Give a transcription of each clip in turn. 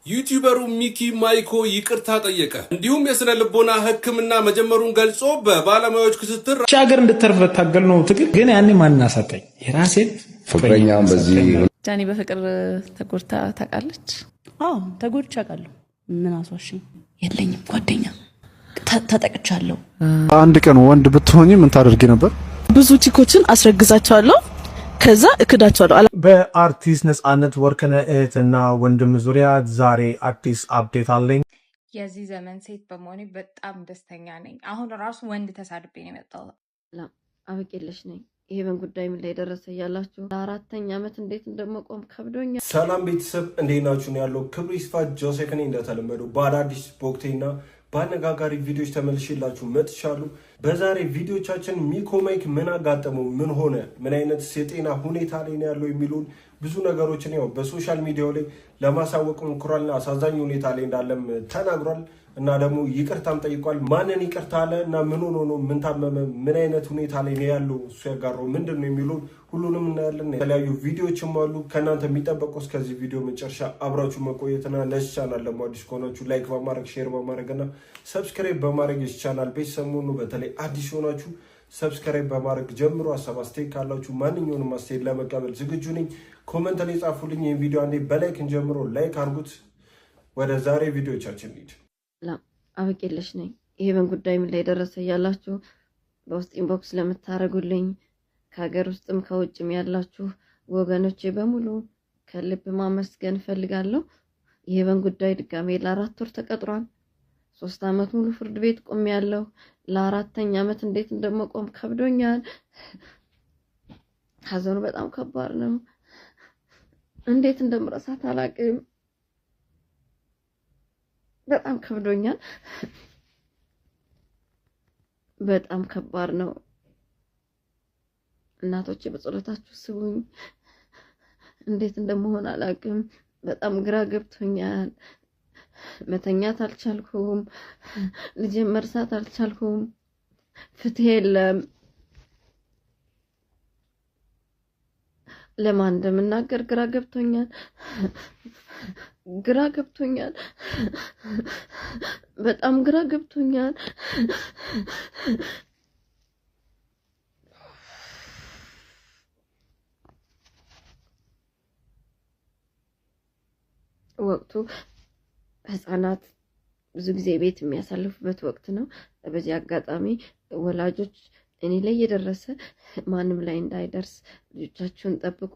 ዩቲዩበሩ ሚኪ ማይኮ ይቅርታ ጠየቀ። እንዲሁም የስነ ልቦና ሕክምና መጀመሩን ገልጾ በባለሙያዎች ክትትል ሀገር እንድተርፍ በታገል ነው ትግል ግን ያኔ ማንን አሳጣኝ? የራሴን ፍቅረኛውን በዚህ ጃኒ በፍቅር ተጎድታ ታውቃለች? አዎ፣ ተጎድቼ አውቃለሁ። ምን አስዋሽኝ? የለኝም ጓደኛ፣ ተጠቅቻለሁ። አንድ ቀን ወንድ ብትሆኚ ምን ታደርጊ ነበር? ብዙ ቺኮችን አስረግዛቸዋለሁ፣ ከዛ እክዳቸዋለሁ። በአርቲስት ነጻነት ወርቅነህ እህትና ወንድም ዙሪያ ዛሬ አዲስ update አለኝ። የዚህ ዘመን ሴት በመሆኔ በጣም ደስተኛ ነኝ። አሁን ራሱ ወንድ ተሳድቤ ነው የመጣሁት። አበቄለሽ ነኝ። ይሄን ጉዳይ ምን ላይ ደረሰ እያላችሁ ለአራተኛ ዓመት እንዴት እንደመቆም ከብዶኛል። ሰላም ቤተሰብ፣ እንዴት ናችሁ? ነው ያለው። ክብሩ ይስፋ ጆሴፍ ነኝ። እንደተለመደው በአዳዲስ በወቅታዊና በአነጋጋሪ ቪዲዮዎች ተመልሼላችሁ መጥቻለሁ። በዛሬ ቪዲዮቻችን ሚኮ ማይክ ምን አጋጠመው፣ ምን ሆነ፣ ምን አይነት የጤና ሁኔታ ላይ ነው ያለው የሚለውን ብዙ ነገሮችን ያው በ social media ው ላይ ለማሳወቅ ሞክሯልና አሳዛኝ ሁኔታ ላይ እንዳለም ተናግሯል። እና ደግሞ ይቅርታም ጠይቋል። ማንን ይቅርታ አለ እና ምን ሆኖ ነው፣ ምን ታመመ፣ ምን አይነት ሁኔታ ላይ ነው ያለው፣ እሱ ያጋራው ምንድን ነው የሚለውን ሁሉንም እናያለን። የተለያዩ ቪዲዮዎችም አሉ። ከእናንተ የሚጠበቀው እስከዚህ ቪዲዮ መጨረሻ አብራችሁ መቆየትና ለዚህ ቻናል ደግሞ አዲስ ከሆናችሁ like በማድረግ፣ share በማድረግ እና subscribe በማድረግ የዚህ ቻናል ቤተሰብ መሆኑ፣ በተለይ አዲስ ሆናችሁ subscribe በማድረግ ጀምሮ። ሀሳብ አስተያየት ካላችሁ ማንኛውንም አስተያየት ለመቀበል ዝግጁ ነኝ። Comment ላይ ጻፉልኝ። ይህን ቪዲዮ አንዴ በ like እንጀምሮ፣ like አድርጉት። ወደ ዛሬ ቪዲዮቻችን እንሂድ። አበቄለሽ ነኝ። ይሄን ጉዳይ ምን ላይ ደረሰ እያላችሁ በውስጥ inbox ለምታደርጉልኝ ከሀገር ውስጥም ከውጭም ያላችሁ ወገኖቼ በሙሉ ከልብ ማመስገን እፈልጋለሁ። ይሄን ጉዳይ ድጋሜ ለ4 ወር ተቀጥሯል። 3 ዓመት ሙሉ ፍርድ ቤት ቆሜያለሁ። ለአራተኛ ዓመት እንዴት እንደመቆም ከብዶኛል። ሀዘኑ በጣም ከባድ ነው። እንዴት እንደምረሳት አላውቅም። በጣም ከብዶኛል። በጣም ከባድ ነው። እናቶቼ በጸሎታችሁ ስቡኝ። እንዴት እንደምሆን አላውቅም። በጣም ግራ ገብቶኛል። መተኛት አልቻልኩም። ልጄን መርሳት አልቻልኩም። ፍትህ የለም። ለማን እንደምናገር ግራ ገብቶኛል። ግራ ገብቶኛል። በጣም ግራ ገብቶኛል። ወቅቱ ህጻናት ብዙ ጊዜ ቤት የሚያሳልፉበት ወቅት ነው። በዚህ አጋጣሚ ወላጆች እኔ ላይ የደረሰ ማንም ላይ እንዳይደርስ ልጆቻችሁን ጠብቁ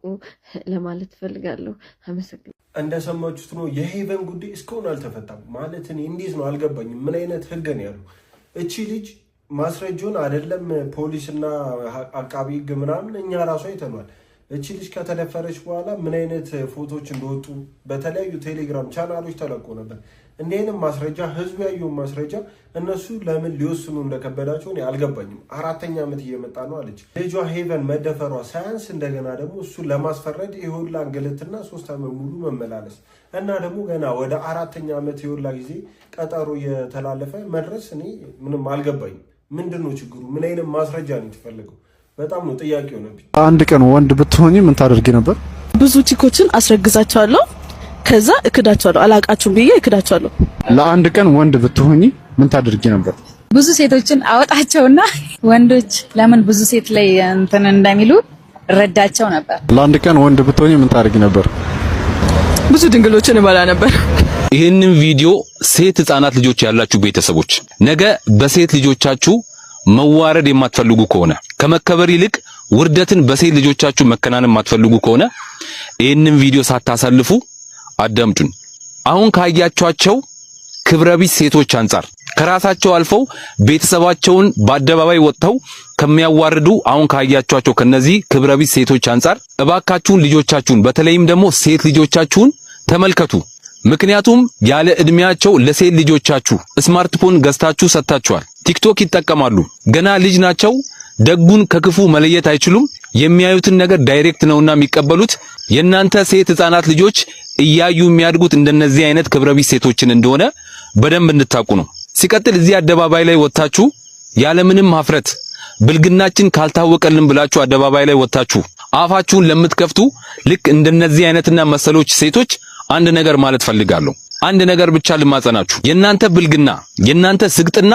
ለማለት እፈልጋለሁ። አመሰግናለሁ። እንደሰማችሁት ነው። የሄቨን ጉዳይ እስካሁን አልተፈታም። ማለት እኔ እንዴት ነው አልገባኝም። ምን አይነት ህግ ነው ያሉ? እቺ ልጅ ማስረጃውን አይደለም ፖሊስና አቃቢ ህግ ምናምን እኛ ራሱ አይተኗል። እቺ ልጅ ከተደፈረች በኋላ ምን አይነት ፎቶዎች እንደወጡ በተለያዩ ቴሌግራም ቻናሎች ተለቆ ነበር። እንዲህ አይነት ማስረጃ፣ ህዝቡ ያየውን ማስረጃ እነሱ ለምን ሊወስኑ እንደከበዳቸው እኔ አልገባኝም። አራተኛ ዓመት እየመጣ ነው አለች። ልጇ ሄቨን መደፈሯ ሳያንስ እንደገና ደግሞ እሱን ለማስፈረድ የሁላ እንግልትና 3 ዓመት ሙሉ መመላለስ እና ደግሞ ገና ወደ አራተኛ ዓመት የሁላ ጊዜ ቀጠሮ እየተላለፈ መድረስ እኔ ምንም አልገባኝም። ምንድን ነው ችግሩ? ምን አይነት ማስረጃ ነው የተፈለገው? በጣም ነው ጥያቄ ሆነብኝ። አንድ ቀን ወንድ ብትሆኚ ምን ታደርጊ ነበር? ብዙ ቺኮችን አስረግዛቸዋለሁ፣ ከዛ እክዳቸዋለሁ። አላቃችሁም ብዬ እክዳቸዋለሁ። ለአንድ ቀን ወንድ ብትሆኚ ምን ታደርጊ ነበር? ብዙ ሴቶችን አወጣቸውና ወንዶች ለምን ብዙ ሴት ላይ እንትን እንደሚሉ እረዳቸው ነበር። ለአንድ ቀን ወንድ ብትሆኚ ምን ታደርጊ ነበር? ብዙ ድንግሎችን እበላ ነበር። ይህንን ቪዲዮ ሴት ህፃናት ልጆች ያላችሁ ቤተሰቦች፣ ነገ በሴት ልጆቻችሁ መዋረድ የማትፈልጉ ከሆነ፣ ከመከበር ይልቅ ውርደትን በሴት ልጆቻችሁ መከናነብ የማትፈልጉ ከሆነ ይህንን ቪዲዮ ሳታሳልፉ አዳምጡኝ። አሁን ካያችኋቸው ክብረቢስ ሴቶች አንጻር፣ ከራሳቸው አልፈው ቤተሰባቸውን በአደባባይ ወጥተው ከሚያዋርዱ አሁን ካያችኋቸው ከነዚህ ክብረቢስ ሴቶች አንጻር እባካችሁን ልጆቻችሁን፣ በተለይም ደግሞ ሴት ልጆቻችሁን ተመልከቱ። ምክንያቱም ያለ እድሜያቸው ለሴት ልጆቻችሁ ስማርትፎን ገዝታችሁ ሰጥታችኋል። ቲክቶክ ይጠቀማሉ። ገና ልጅ ናቸው። ደጉን ከክፉ መለየት አይችሉም። የሚያዩትን ነገር direct ነውና የሚቀበሉት። የእናንተ ሴት ህፃናት ልጆች እያዩ የሚያድጉት እንደነዚህ አይነት ክብረቢስ ሴቶችን እንደሆነ በደንብ እንድታውቁ ነው። ሲቀጥል እዚህ አደባባይ ላይ ወጥታችሁ ያለምንም ሀፍረት ብልግናችን ካልታወቀልን ብላችሁ አደባባይ ላይ ወጥታችሁ አፋችሁን ለምትከፍቱ ልክ እንደነዚህ አይነትና መሰሎች ሴቶች አንድ ነገር ማለት ፈልጋለሁ። አንድ ነገር ብቻ ልማጸናችሁ፣ የእናንተ ብልግና፣ የእናንተ ስግጥና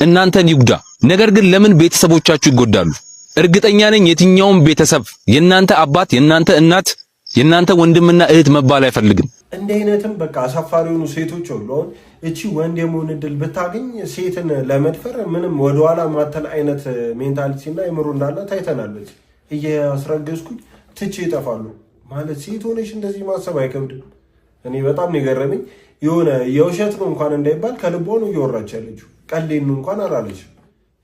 እናንተን ይጉዳ። ነገር ግን ለምን ቤተሰቦቻችሁ ይጎዳሉ? እርግጠኛ ነኝ የትኛውም ቤተሰብ የእናንተ አባት፣ የእናንተ እናት፣ የእናንተ ወንድምና እህት መባል አይፈልግም። እንዲህ አይነትም በቃ አሳፋሪ የሆኑ ሴቶች አሉ። አሁን እቺ ወንድ የመሆን እድል ብታገኝ ሴትን ለመድፈር ምንም ወደኋላ ማትል አይነት mentality እና አይምሮ እንዳላት አይተናል። በዚህ እያስረገዝኩኝ ትቼ ይጠፋሉ ማለት ሴት ሆነሽ እንደዚህ ማሰብ አይከብድም። እኔ በጣም ነው የገረመኝ። የሆነ የውሸት ነው እንኳን እንዳይባል ከልቧ ነው እያወራች ያለችው። ቀልዴን ነው እንኳን አላለች።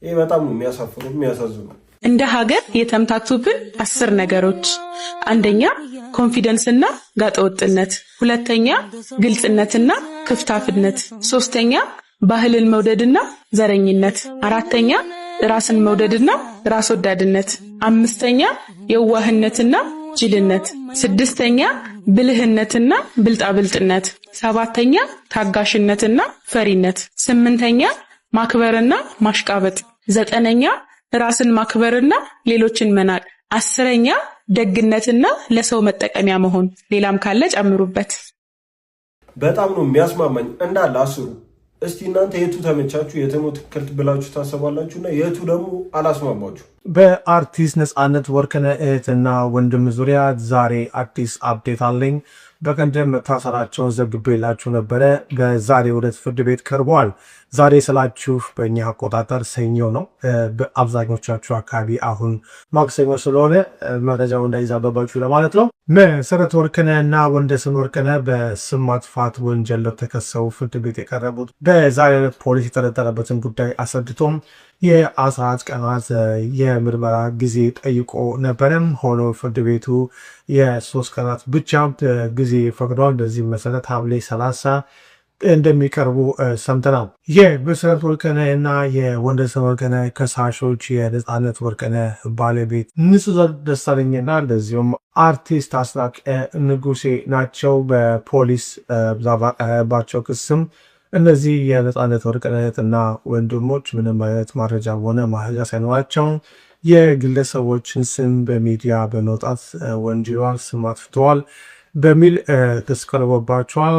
ይሄ በጣም ነው የሚያሳፍረው፣ የሚያሳዝነው። እንደ ሀገር የተምታቱብን 10 ነገሮች፣ አንደኛ confidence ና ጋጠወጥነት፣ ሁለተኛ ግልጽነትና ክፍታፍነት፣ ሶስተኛ ባህልን መውደድና ዘረኝነት፣ አራተኛ ራስን መውደድና ራስ ወዳድነት፣ አምስተኛ የዋህነትና ጅልነት፣ ስድስተኛ ብልህነትና ብልጣብልጥነት፣ ሰባተኛ ታጋሽነትና ፈሪነት፣ ስምንተኛ ማክበርና ማሽቃበጥ፣ ዘጠነኛ ራስን ማክበርና ሌሎችን መናቅ፣ 10ኛ ደግነትና ለሰው መጠቀሚያ መሆን። ሌላም ካለ ጨምሩበት። በጣም ነው የሚያስማማኝ እንዳለ 10ሩ። እስቲ እናንተ የቱ ተመቻችሁ፣ የቱ ነው ትክክል ብላችሁ ታስባላችሁ እና የቱ ደግሞ አላስማማችሁ? በአርቲስት ነፃነት ወርቅነህ እህትና ወንድም ዙሪያ ዛሬ አዲስ update አለኝ። በቀደም መታሰራቸውን ዘግቤላችሁ ነበረ። በዛሬው ዕለት ፍርድ ቤት ቀርበዋል። ዛሬ ስላችሁ በእኛ አቆጣጠር ሰኞ ነው። በአብዛኞቻችሁ አካባቢ አሁን ማክሰኞ ስለሆነ መረጃው እንዳይዛባባችሁ ለማለት ነው። መሰረት ወርቅነህ እና ወንደሰን ወርቅነህ በስም ማጥፋት ወንጀል ተከሰው ፍርድ ቤት የቀረቡት በዛሬው ዕለት ፖሊስ የጠረጠረበትን ጉዳይ አስረድቶም የ14 ቀናት የምርመራ ጊዜ ጠይቆ ነበረም። ሆኖ ፍርድ ቤቱ የ3 ቀናት ብቻ ጊዜ ፈቅዷል። በዚህም መሰረት ሐምሌ 30 እንደሚቀርቡ ሰምተናል። የመሰረት ወርቅነህ እና የወንደሰን ወርቅነህ ከሳሾች የነፃነት ወርቅነህ ባለቤት ንጹህ ደሳለኝና እንደዚሁም አርቲስት አስናቀ ንጉሴ ናቸው። በፖሊስ ባቀረባቸው ክስም እነዚህ የነፃነት ወርቅነህ እና ወንድሞች ምንም አይነት መረጃ ሆነ ማስረጃ ሳይኖራቸው የግለሰቦችን ስም በሚዲያ በመውጣት ወንጅለዋል፣ ስም አጥፍተዋል በሚል ክስ ቀርቦባቸዋል።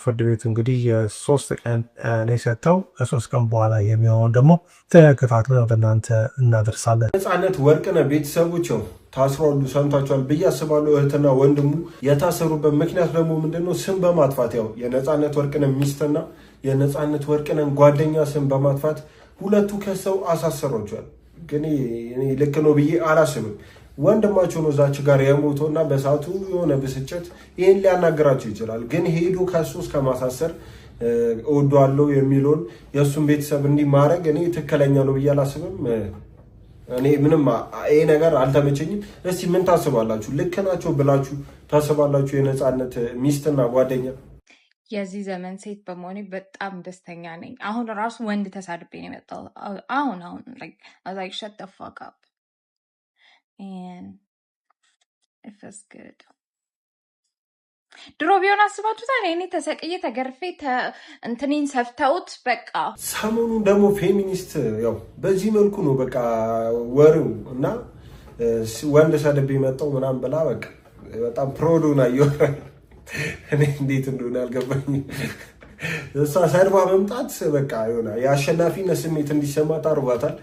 ፍርድ ቤቱ እንግዲህ የ3 ቀን ነው የሰጠው። ከ3 ቀን በኋላ የሚሆነውን ደግሞ ተከታትለን ወደ እናንተ እናደርሳለን። ነፃነት ወርቅነህ ቤተሰቦች ያው ታስረዋል፣ ሰምታችኋል ብዬ አስባለሁ። እህትና ወንድሙ የታሰሩበት ምክንያት ደግሞ ምንድነው? ስም በማጥፋት፣ ያው የነፃነት ወርቅነህ ሚስትና የነፃነት ወርቅነህ ጓደኛ ስም በማጥፋት ሁለቱ ከሰው አሳሰሯቸዋል። ግን እኔ ልክ ነው ብዬ አላስብም። ወንድማቸው ነው እዛች ጋር የሞተው እና በሰዓቱ የሆነ ብስጭት ይህን ሊያናግራቸው ይችላል። ግን ሄዶ ከሱ እስከ ማሳሰር እወደዋለሁ የሚለውን የእሱን ቤተሰብ እንዲህ ማድረግ እኔ ትክክለኛ ነው ብዬ አላስብም። እኔ ምንም ይሄ ነገር አልተመቸኝም። እስቲ ምን ታስባላችሁ? ልክ ናቸው ብላችሁ ታስባላችሁ? የነፃነት ሚስትና ጓደኛ። የዚህ ዘመን ሴት በመሆኔ በጣም ደስተኛ ነኝ። አሁን ራሱ ወንድ ተሳድቤ ነው የመጣሁት። አሁን አሁን like I was like, "Shut the fuck up," and it feels good። ድሮ ቢሆን አስባችሁታል? እኔ ተሰቅዬ ተገርፌ እንትኔን ሰፍተውት በቃ። ሰሞኑን ደግሞ ፌሚኒስት ያው በዚህ መልኩ ነው በቃ ወሬው እና ወንድ ሰድቤ መጣሁ ምናምን ብላ በቃ በጣም proud ሆና እያወራ እኔ እንዴት እንደሆነ አልገባኝም። እሷ ሰድባ መምጣት በቃ የሆነ የአሸናፊነት ስሜት እንዲሰማት አድርጓታል።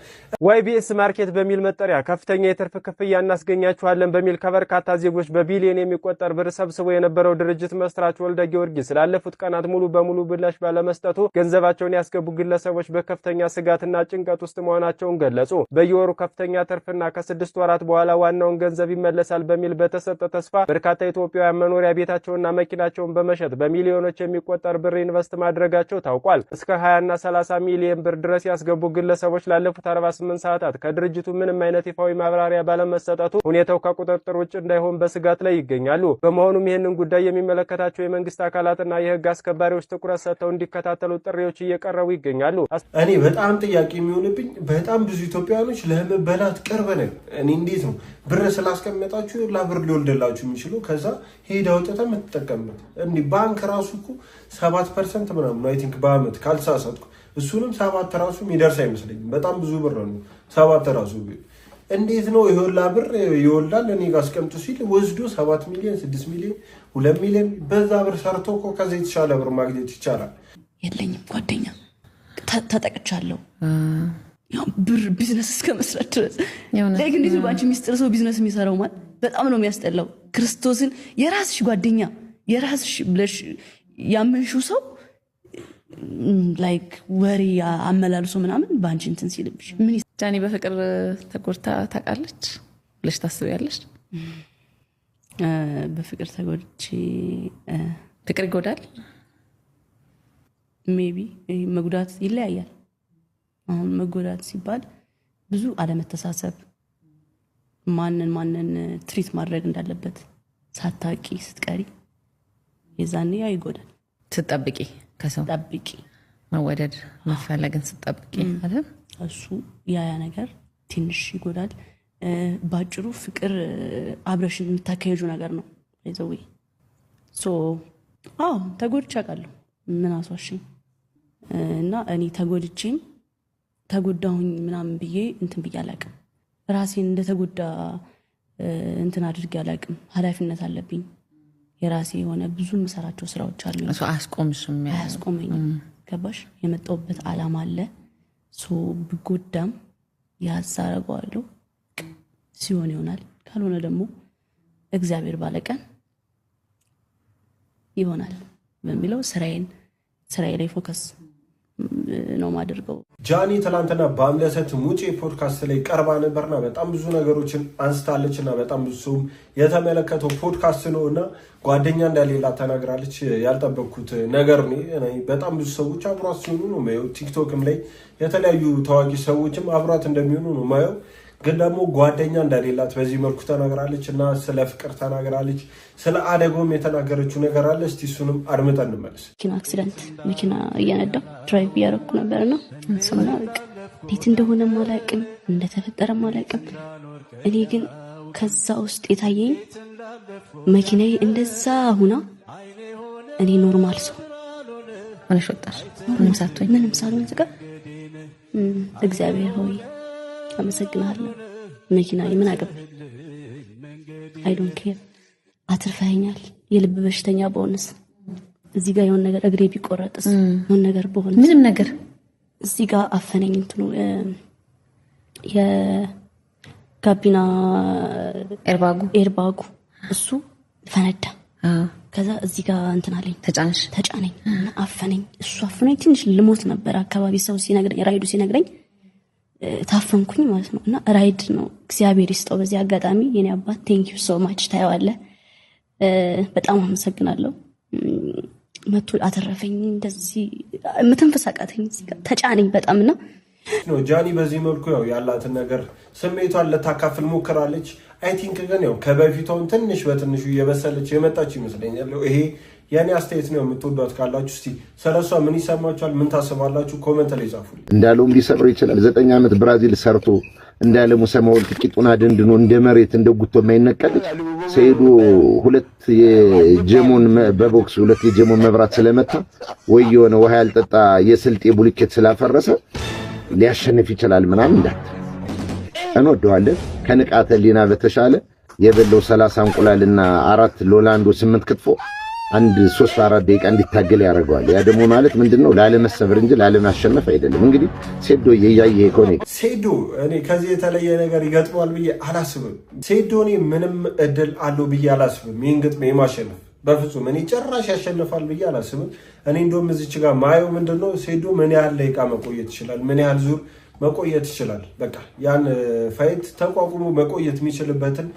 ዋይቢኤስ ማርኬት በሚል መጠሪያ ከፍተኛ የትርፍ ክፍያ እናስገኛችኋለን በሚል ከበርካታ ዜጎች በቢሊዮን የሚቆጠር ብር ሰብስቦ የነበረው ድርጅት መስራች ወልደ ጊዮርጊስ ላለፉት ቀናት ሙሉ በሙሉ ምላሽ ባለመስጠቱ ገንዘባቸውን ያስገቡ ግለሰቦች በከፍተኛ ስጋትና ጭንቀት ውስጥ መሆናቸውን ገለጹ። በየወሩ ከፍተኛ ትርፍና ከ6 ወራት በኋላ ዋናውን ገንዘብ ይመለሳል በሚል በተሰጠ ተስፋ በርካታ ኢትዮጵያውያን መኖሪያ ቤታቸውንና መኪናቸውን በመሸጥ በሚሊዮኖች የሚቆጠር ብር ኢንቨስት ማድረጋቸው ታውቋል። እስከ 20 እና 30 ሚሊዮን ብር ድረስ ያስገቡ ግለሰቦች ላለፉት 48 ሰዓታት ከድርጅቱ ምንም አይነት ይፋዊ ማብራሪያ ባለመሰጠቱ ሁኔታው ከቁጥጥር ውጭ እንዳይሆን በስጋት ላይ ይገኛሉ። በመሆኑም ይህንን ጉዳይ የሚመለከታቸው የመንግስት አካላትና የህግ አስከባሪዎች ትኩረት ሰጥተው እንዲከታተሉ ጥሪዎች እየቀረቡ ይገኛሉ። እኔ በጣም ጥያቄ የሚሆንብኝ በጣም ብዙ ኢትዮጵያውያኖች ለመበላት ቅርብ ነን። እኔ እንዴት ነው ብር ስላስቀመጣችሁ ላ ብር ሊወልድላችሁ የሚችለው፣ ከዛ ሄድ አውጥተህ የምትጠቀምበት? እንዲህ ባንክ ራሱ እኮ 7% ምናምን ነው I think በአመት ካልተሳሳትኩ። እሱንም 7 ራሱ የሚደርስ አይመስለኝም። በጣም ብዙ ብር ነው 7 ራሱ። እንዴት ነው ይወላ ብር ይወልዳል እኔ ጋር አስቀምጡ ሲል ወስዶ 7 ሚሊዮን፣ 6 ሚሊዮን፣ 2 ሚሊዮን በዛ ብር ሰርቶ እኮ ከዚህ የተሻለ ብር ማግኘት ይቻላል። የለኝም ጓደኛ፣ ተጠቅቻለሁ። ያው ብር ቢዝነስ እስከ መስራት ድረስ like እንዴት ነው በአንቺ ሚስጥር ሰው ቢዝነስ የሚሰራው? ማለት በጣም ነው የሚያስጠላው። ክርስቶስን የራስሽ ጓደኛ፣ የራስሽ ብለሽ ያመንሽው ሰው like ወሬ አመላልሶ ምናምን በአንቺ እንትን ሲልብሽ ምን ጃኒ በፍቅር ተጎድታ ታውቃለች ብለሽ ታስቢያለሽ? በፍቅር ተጎድቼ ፍቅር ይጎዳል? Maybe መጉዳት ይለያያል። አሁን መጎዳት ሲባል ብዙ አለመተሳሰብ፣ ማንን ማንን treat ማድረግ እንዳለበት ሳታቂ ስትቀሪ የዛኔ ያ ይጎዳል። ስትጠብቂ፣ ከሰው ጠብቂ መወደድ መፈለግን ስትጠብቂ አይደል? እሱ ያ ያ ነገር ትንሽ ይጎዳል። ባጭሩ ፍቅር አብረሽ የምታካሄጁ ነገር ነው። By the way, so አዎ ተጎድቼ አውቃለሁ። ምን አስዋሽኝ? እና እኔ ተጎድቼም ተጎዳሁኝ ምናምን ብዬ እንትን ብዬ አላውቅም። ራሴን እንደተጎዳ እንትን አድርጌ አላውቅም። ኃላፊነት አለብኝ። የራሴ የሆነ ብዙ የምሰራቸው ስራዎች አሉ። እሱ አያስቆምሽም? አያስቆመኝም። ገባሽ? የመጣሁበት አላማ አለ። So ብጎዳም ያዝ አደርገዋለሁ። ሲሆን ይሆናል፣ ካልሆነ ደግሞ እግዚአብሔር ባለቀን ይሆናል በሚለው ስራዬ ላይ focus ነው ማደርገው። ጃኒ ትላንትና በአምለሰት ሙጬ ፖድካስት ላይ ቀርባ ነበርና በጣም ብዙ ነገሮችን አንስታለች እና በጣም ብዙ ሰውም የተመለከተው ፖድካስት ነው እና ጓደኛ እንደሌላ ተናግራለች። ያልጠበቅኩት ነገር ነው። በጣም ብዙ ሰዎች አብሯት ሲሆኑ ነው የማየው። ቲክቶክም ላይ የተለያዩ ታዋቂ ሰዎችም አብሯት እንደሚሆኑ ነው የማየው። ግን ደግሞ ጓደኛ እንደሌላት በዚህ መልኩ ተናግራለች እና ስለ ፍቅር ተናግራለች። ስለ አደጋውም የተናገረችው ነገር አለ። እስቲ እሱንም አድምጠን እንመለስ። መኪና accident፣ መኪና እየነዳሁ drive እያደረኩ ነበርና እና በቃ እንዴት እንደሆነም አላውቅም፣ እንደተፈጠረም አላውቅም። እኔ ግን ከዛ ውስጥ የታየኝ መኪናዬ እንደዛ ሁና እኔ normal ሰው ሆነሽ ወጣሽ። ምንም ሳትሆኝ። ምንም ሳልሆን ስቀር እግዚአብሔር ሆይ አመሰግናለሁ። መኪናዬ ምን አገባኝ? I don't care፣ አትርፈኸኛል። የልብ በሽተኛ በሆንስ፣ እዚህ ጋር የሆነ ነገር እግሬ ቢቆረጥስ፣ የሆነ ነገር በሆንስ? ምንም ነገር። እዚህ ጋር አፈነኝ እንትኑ የጋቢና airbag ኡ። Airbag ኡ እሱ ፈነዳ። ከዛ እዚህ ጋር እንትን አለኝ። ተጫነሽ? ተጫነኝ እና አፈነኝ። እሱ አፍኖኝ ትንሽ ልሞት ነበር አካባቢ ሰው ሲነግረኝ፣ ራይዱ ሲነግረኝ ታፈንኩኝ ማለት ነው። እና ራይድ ነው እግዚአብሔር ይስጠው። በዚህ አጋጣሚ የኔ አባት thank you so much፣ ታየዋለህ። በጣም አመሰግናለሁ። መቶ አተረፈኝ። እንደዚህ መተንፈስ አቃተኝ። እዚህ ጋር ተጫነኝ በጣም እና ነው ጃኒ በዚህ መልኩ ያው ያላትን ነገር ስሜቷን ልታካፍል ሞክራለች። I think ግን ያው ከበፊቷን ትንሽ በትንሹ እየበሰለች የመጣች ይመስለኛል። ይሄ የኔ አስተያየት ነው። የምትወዷት ካላችሁ እስቲ ስለሷ ምን ይሰማችኋል? ምን ታስባላችሁ? Comment ላይ ጻፉልኝ። እንዳለውም ሊሰብረው ይችላል። 9 ዓመት ብራዚል ሰርቶ እንዳለ ሙሰ መወልት ቂጡን አደንድኖ እንደ መሬት እንደ ጉቶ የማይነቀል ሰይዶ ሁለት የጀሞን በቦክስ ሁለት የጀሞን መብራት ስለመታ ወይ የሆነ ውሃ ያልጠጣ የስልጤ ቡልኬት ስላፈረሰ ሊያሸንፍ ይችላል ምናምን እንዳት እንወደዋለን። ከንቃተ ህሊና በተሻለ የበለው 30 እንቁላልና አራት ሎላንዶ ስምንት ክትፎ አንድ 3-4 ደቂቃ እንዲታገል ያደርገዋል። ያ ደግሞ ማለት ምንድን ነው? ላለመሰበር እንጂ ላለማሸነፍ አይደለም። እንግዲህ ሴዶ እያየ ከሆነ ሴዶ እኔ ከዚህ የተለየ ነገር ይገጥመዋል ብዬ አላስብም። ሴዶ እኔ ምንም እድል አለው ብዬ አላስብም። ይህን ግጥም የማሸነፍ በፍጹም እኔ ጭራሽ ያሸንፋል ብዬ አላስብም። እኔ እንደውም እዚች ጋር ማየው ምንድን ነው፣ ሴዶ ምን ያህል ደቂቃ መቆየት ይችላል፣ ምን ያህል ዙር መቆየት ይችላል። በቃ ያን fight ተቋቁሞ መቆየት የሚችልበትን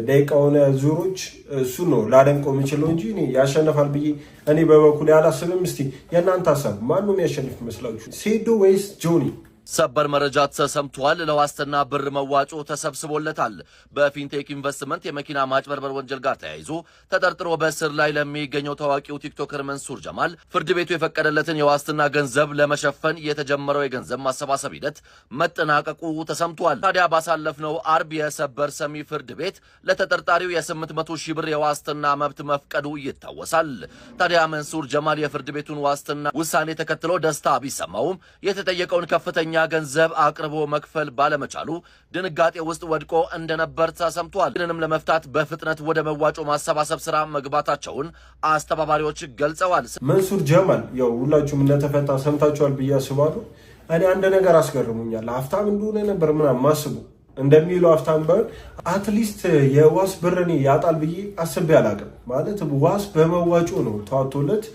ደቂቃ ሆነ ዙሮች እሱ ነው ላደንቀው የምችለው እንጂ እኔ ያሸንፋል ብዬ እኔ በበኩሌ አላስብም። እስቲ የእናንተ ሀሳብ ማነው የሚያሸንፍ ይመስላችሁ? ሴዶ ወይስ ጆኒ? ሰበር መረጃ ተሰምቷል። ለዋስትና ብር መዋጮ ተሰብስቦለታል። በፊንቴክ ኢንቨስትመንት የመኪና ማጭበርበር ወንጀል ጋር ተያይዞ ተጠርጥሮ በእስር ላይ ለሚገኘው ታዋቂው ቲክቶከር መንሱር ጀማል ፍርድ ቤቱ የፈቀደለትን የዋስትና ገንዘብ ለመሸፈን የተጀመረው የገንዘብ ማሰባሰብ ሂደት መጠናቀቁ ተሰምቷል። ታዲያ ባሳለፍነው አርብ የሰበር ሰሚ ፍርድ ቤት ለተጠርጣሪው የ800 ሺህ ብር የዋስትና መብት መፍቀዱ ይታወሳል። ታዲያ መንሱር ጀማል የፍርድ ቤቱን ዋስትና ውሳኔ ተከትሎ ደስታ ቢሰማውም የተጠየቀውን ከፍተኛ መጠነኛ ገንዘብ አቅርቦ መክፈል ባለመቻሉ ድንጋጤ ውስጥ ወድቆ እንደነበር ተሰምቷል። ይህንንም ለመፍታት በፍጥነት ወደ መዋጮ ማሰባሰብ ስራ መግባታቸውን አስተባባሪዎች ገልጸዋል። መንሱር ጀማል ያው ሁላችሁም እንደተፈታ ሰምታችኋል ብዬ አስባለሁ። እኔ አንድ ነገር አስገርሙኛል። ሀብታም እንደሆነ ነበር ምናምን ማስቡ እንደሚለው ሀብታም ባይሆን at least የዋስ ብር እኔ ያጣል ብዬ አስቤ አላውቅም። ማለት ዋስ በመዋጮ ነው ተዋቶለት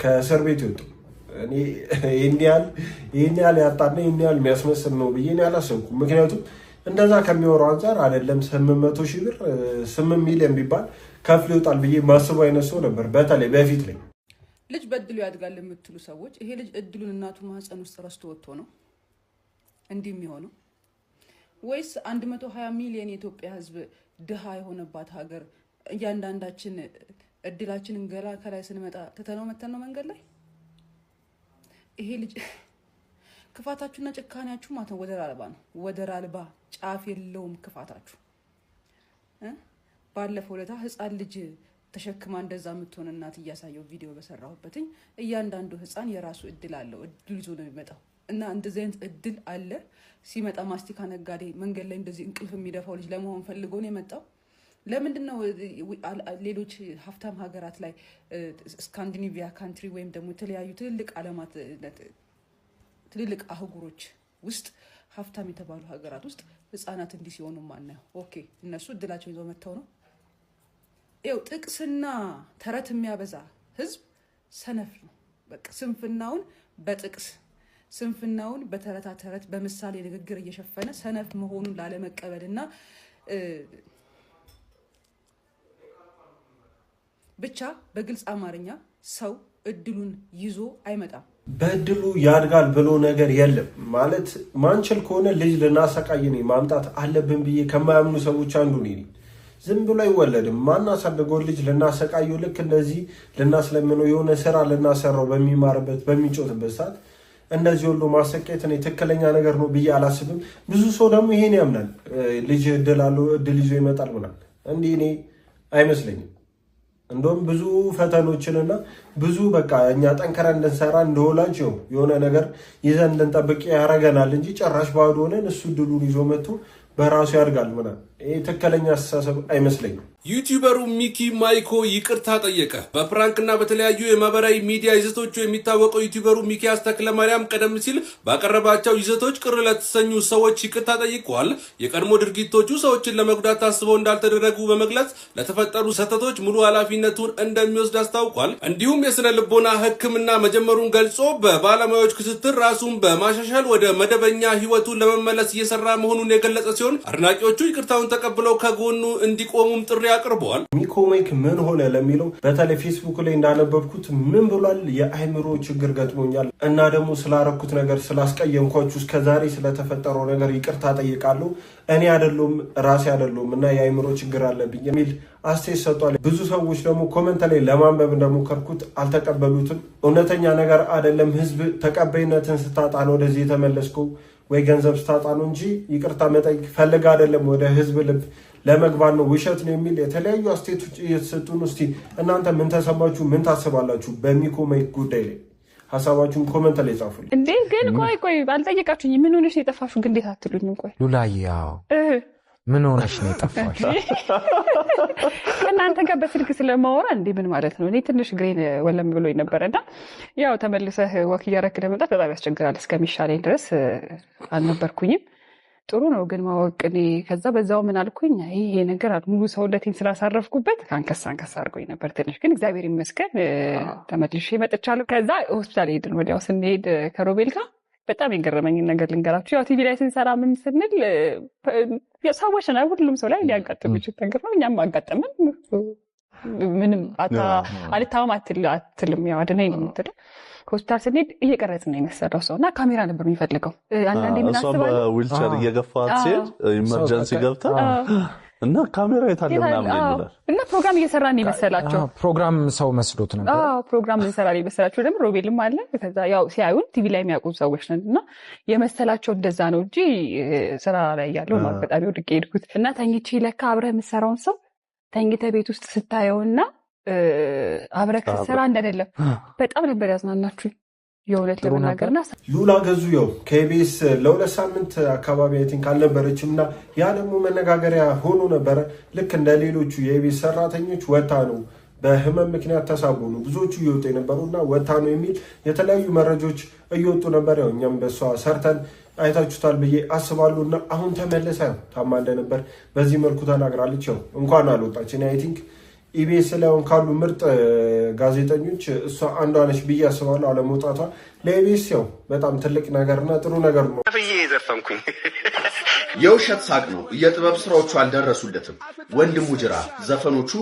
ከእስር ቤት ይወጡ። እኔ ይህን ያህል ያጣና ይህን ያህል የሚያስመስል ነው ብዬ እኔ አላሰብኩም። ምክንያቱም እንደዛ ከሚወራው አንጻር አይደለም 800 ሺህ ብር 8 ሚሊዮን ቢባል ከፍሎ ይወጣል ብዬ ማስበው አይነት ሰው ነበር፣ በተለይ በፊት ላይ። ልጅ በእድሉ ያድጋል የምትሉ ሰዎች፣ ይሄ ልጅ እድሉን እናቱ ማህፀን ውስጥ ረስቶ ወጥቶ ነው እንዲህ የሚሆነው ወይስ 120 ሚሊዮን የኢትዮጵያ ሕዝብ ድሃ የሆነባት ሀገር እያንዳንዳችን እድላችንን ገላ ከላይ ስንመጣ ትተነው መተን ነው መንገድ ላይ? ይሄ ልጅ ክፋታችሁና ጭካኔያችሁ ማለት ነው ወደር አልባ ነው። ወደር አልባ፣ ጫፍ የለውም ክፋታችሁ። ባለፈው ለታ ህፃን ልጅ ተሸክማ እንደዛ የምትሆን እናት እያሳየው ቪዲዮ በሰራሁበትኝ እያንዳንዱ ህፃን የራሱ እድል አለው። እድል ይዞ ነው የሚመጣው እና እንደዚህ አይነት እድል አለ። ሲመጣ ማስቲካ ነጋዴ፣ መንገድ ላይ እንደዚህ እንቅልፍ የሚደፋው ልጅ ለመሆን ፈልጎ ነው የመጣው። ለምንድን ነው ሌሎች ሀብታም ሀገራት ላይ፣ ስካንዲኔቪያ country ወይም ደግሞ የተለያዩ ትልልቅ ዓለማት፣ ትልልቅ አህጉሮች ውስጥ፣ ሀብታም የተባሉ ሀገራት ውስጥ ህፃናት እንዲህ ሲሆኑ ማናየው? Okay፣ እነሱ እድላቸውን ይዘው መጥተው ነው። ይኸው ጥቅስና ተረት የሚያበዛ ህዝብ ሰነፍ ነው። በቃ ስንፍናውን በጥቅስ፣ ስንፍናውን በተረታ ተረት፣ በምሳሌ ንግግር እየሸፈነ ሰነፍ መሆኑን ላለመቀበል እና ብቻ በግልጽ አማርኛ ሰው እድሉን ይዞ አይመጣም። በእድሉ ያድጋል ብሎ ነገር የለም። ማለት ማንችል ከሆነ ልጅ ልናሰቃይ እኔ ማምጣት አለብን ብዬ ከማያምኑ ሰዎች አንዱ እኔ ነኝ። ዝም ብሎ አይወለድም። ማናሳድገው ልጅ ልናሰቃየው፣ ልክ እንደዚህ ልናስለምነው፣ የሆነ ስራ ልናሰራው፣ በሚማርበት በሚጮትበት ሰዓት እንደዚህ ሁሉ ማሰቃየት እኔ ትክክለኛ ነገር ነው ብዬ አላስብም። ብዙ ሰው ደግሞ ይሄን ያምናል። ልጅ እድል አለው፣ እድል ይዞ ይመጣል ምናምን። እንዲህ እኔ አይመስለኝም። እንደውም ብዙ ፈተኖችንና ብዙ በቃ እኛ ጠንክረን እንድንሰራ እንደ ወላጅ የሆነ ነገር ይዘን እንድንጠብቅ ያደርገናል እንጂ ጭራሽ ባዶ ሆነን እሱ እድሉን ይዞ መጥቶ በራሱ ያድጋል ምናምን፣ ይሄ ትክክለኛ አስተሳሰብ አይመስለኝም። ዩቲዩበሩ ሚኪ ማይኮ ይቅርታ ጠየቀ። በ prank ና በተለያዩ የማህበራዊ ሚዲያ ይዘቶቹ የሚታወቀው ዩቲዩበሩ ሚኪያስ ተክለማርያም ቀደም ሲል ባቀረባቸው ይዘቶች ቅር ለተሰኙ ሰዎች ይቅርታ ጠይቋል። የቀድሞ ድርጊቶቹ ሰዎችን ለመጉዳት ታስበው እንዳልተደረጉ በመግለጽ ለተፈጠሩ ስህተቶች ሙሉ ኃላፊነቱን እንደሚወስድ አስታውቋል። እንዲሁም የስነ ልቦና ሕክምና መጀመሩን ገልጾ በባለሙያዎች ክትትል ራሱን በማሻሻል ወደ መደበኛ ሕይወቱን ለመመለስ እየሰራ መሆኑን የገለጸ ሲሆን አድናቂዎቹ ይቅርታውን ተቀብለው ከጎኑ እንዲቆሙም ጥሪ አቅርበዋል። ሚኮ ማይክ ምን ሆነ ለሚለው በተለይ ፌስቡክ ላይ እንዳነበብኩት ምን ብሏል? የአእምሮ ችግር ገጥሞኛል እና ደግሞ ስላረኩት ነገር፣ ስላስቀየምኳችሁ፣ እስከዛሬ ስለተፈጠረው ነገር ይቅርታ ጠይቃለሁ። እኔ አይደለሁም፣ ራሴ አይደለሁም እና የአእምሮ ችግር አለብኝ የሚል አስተያየት ሰጥቷል። ብዙ ሰዎች ደግሞ comment ላይ ለማንበብ እንደሞከርኩት አልተቀበሉትም። እውነተኛ ነገር አይደለም። ህዝብ ተቀባይነትን ስታጣ ነው ወደዚህ የተመለስከው ወይ ገንዘብ ስታጣ ነው እንጂ ይቅርታ መጠየቅ ፈልግ አይደለም፣ ወደ ህዝብ ልብ ለመግባት ነው፣ ውሸት ነው የሚል የተለያዩ አስተያየቶች እየተሰጡ ነው። እስቲ እናንተ ምን ተሰማችሁ? ምን ታስባላችሁ? በሚኮ ማይክ ጉዳይ ላይ ሀሳባችሁን comment ላይ ጻፉልኝ። እንዴ ግን ቆይ ቆይ፣ አልጠየቃችሁኝ። ምን ሆነሽ ነው የጠፋሽው? ግን እንዴት አትሉኝም? ቆይ። ሉላዬ፣ ያው ምን ሆነሽ ነው የጠፋሽ? ከእናንተ ጋር በስልክ ስለማወራ እንዴ ምን ማለት ነው? እኔ ትንሽ እግሬን ወለም ብሎኝ ነበረ እና ያው ተመልሰህ walk እያረክ ለመምጣት በጣም ያስቸግራል። እስከሚሻለኝ ድረስ አልነበርኩኝም። ጥሩ ነው ግን ማወቅ። እኔ ከዛ በዛው ምን አልኩኝ፣ ይሄ ነገር ሙሉ ሰውነቴን ስላሳረፍኩበት አንከስ አንከስ አድርጎኝ ነበር ትንሽ። ግን እግዚአብሔር ይመስገን ተመልሼ መጥቻለሁ። ከዛ ሆስፒታል ሄድን። ወዲያው ስንሄድ ከሮቤል ጋር በጣም የገረመኝን ነገር ልንገራችሁ። ያው ቲቪ ላይ ስንሰራ ምን ስንል ሰዎች ነን፣ ሁሉም ሰው ላይ ሊያጋጥም ይችል ነገር ነው። እኛም አጋጠመን። ምንም አልታመም አትልም፣ ያው አድነኝ ነው የምትለው። ሆስፒታል ስንሄድ እየቀረጽን ነው የመሰለው ሰው እና ካሜራ ነበር የሚፈልገው። አንዳንዴ ምን እሷም አስባለሁ፣ በዊልቸር እየገፋት ሲሄድ emergency ገብታ እና ካሜራ የታለ ምናምን ይላል። እና ፕሮግራም እየሰራን ነው የመሰላቸው። ፕሮግራም ሰው መስሎት ነበር። አዎ፣ ፕሮግራም እንሰራ ነው የመሰላቸው። ደግሞ ሮቤልም አለ። ከዛ ያው ሲያዩን ቲቪ ላይ የሚያውቁ ሰዎች ነን እና የመሰላቸው እንደዛ ነው እንጂ ስራ ላይ ያለው ነው። አጋጣሚ ወድቄ ሄድኩት እና ተኝቼ ለካ አብረህ የምትሰራውን ሰው ተኝተህ ቤት ውስጥ ስታየውና አብረህ ስትሰራ አንድ አይደለም። በጣም ነበር ያዝናናችሁኝ። የእውነት ጥሩ ነበር። ለመናገርና ሉላ ገዙ ያው ከኢቢኤስ ለ2 ሳምንት አካባቢ I think አልነበረችም እና ያ ደግሞ መነጋገሪያ ሆኖ ነበረ። ልክ እንደ ሌሎቹ የኢቢኤስ ሰራተኞች ወታ ነው፣ በህመም ምክንያት ተሳቦ ነው ብዙዎቹ እየወጡ የነበሩ እና ወታ ነው የሚል የተለያዩ መረጃዎች እየወጡ ነበር። ያው እኛም በሷ ሰርተን አይታችሁታል ብዬ አስባለሁ። እና አሁን ተመልሳ ያው ታማ እንደነበር በዚህ መልኩ ተናግራለች። ያው እንኳን አልወጣች። እኔ I think ኢቢኤስ ላይ አሁን ካሉ ምርጥ ጋዜጠኞች እሷ አንዷ ነች ብዬ አስባለሁ። አለመውጣቷ ለኢቢኤስ ያው በጣም ትልቅ ነገርና ጥሩ ነገር ነው። ከፍዬ የዘፈንኩኝ። የውሸት ሳቅ ነው። የጥበብ ስራዎቹ አልደረሱለትም። ወንድሙ ጅራ ዘፈኖቹ